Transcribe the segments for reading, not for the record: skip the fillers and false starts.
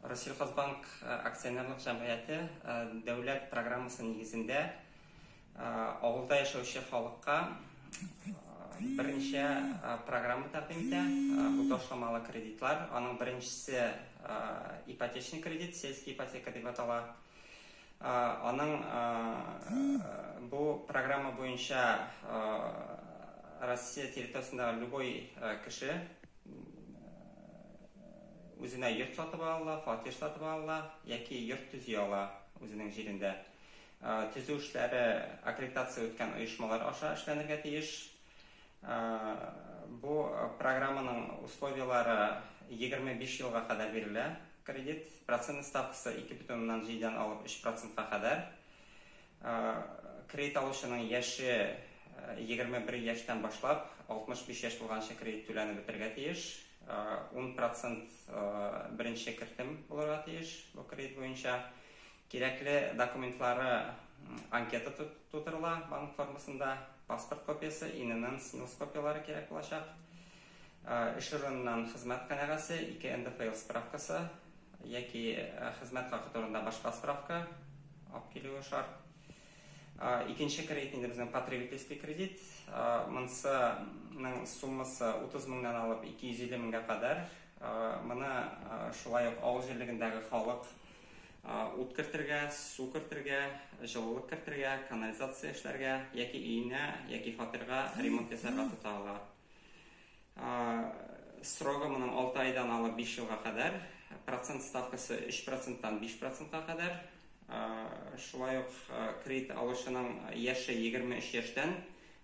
Россельхозбанк акционерлык җәмгыяте дәүләт программасы нигезендә авылда яшәүче халыкка берничә программа тәкъдим итә. Бу ташламалы кредитлар. Аның беренчесе ипотечный кредит, сельский ипотека дип атала. Аның бу программа буенча Россия территориясендәге любой кеше үзенә йорт сатып ала ала, фатир сатып ала ала яки йорт төзи ала үзенең җирендә. Төзү эшләре аккредитация үткән оешмалар аша эшләнергә тиеш. Бу программаның условияләре 25 елга кадәр бирелә кредит. Процентный ставкасы 2,7 алып 3 процентка кадәр. Кредит алучының яше 21 яшьтән башлап 65 яшь булганчы кредит түләнеп бетергә тиеш. 10 процент беренче кертем булырга тиеш бу кредит буенча. Кирәкле документлары анкета тутырыла банк формасында, паспорт копиясе, ИНН, СНИЛС копияләре кирәк булачак. Эш урыныннан хезмәт кенәгәсе, 2 НДФЛ справкасы яки хезмәт хакы турында башка справка алып килүе шарт. Икенче кредит инде безнең потребительский кредит. Монысының суммасы 30 меңнән алып 250 меңгә кадәр. Моны шулай ук авыл җирлегендәге халык ут кертергә, су кертергә, җылылык кертергә, канализация эшләргә яки өенә яки фатирга ремонт ясарга тота ала. Срогы моның 6 айдан алып 5 елга кадәр. Процент ставкасы 3 проценттан 5 процентка кадәр. Шулай ук кредит алучының яше 23 яшьтән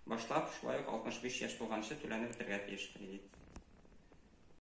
башлап, шулай ук 65 яшь булганчы түләнеп бетергә тиеш кредит.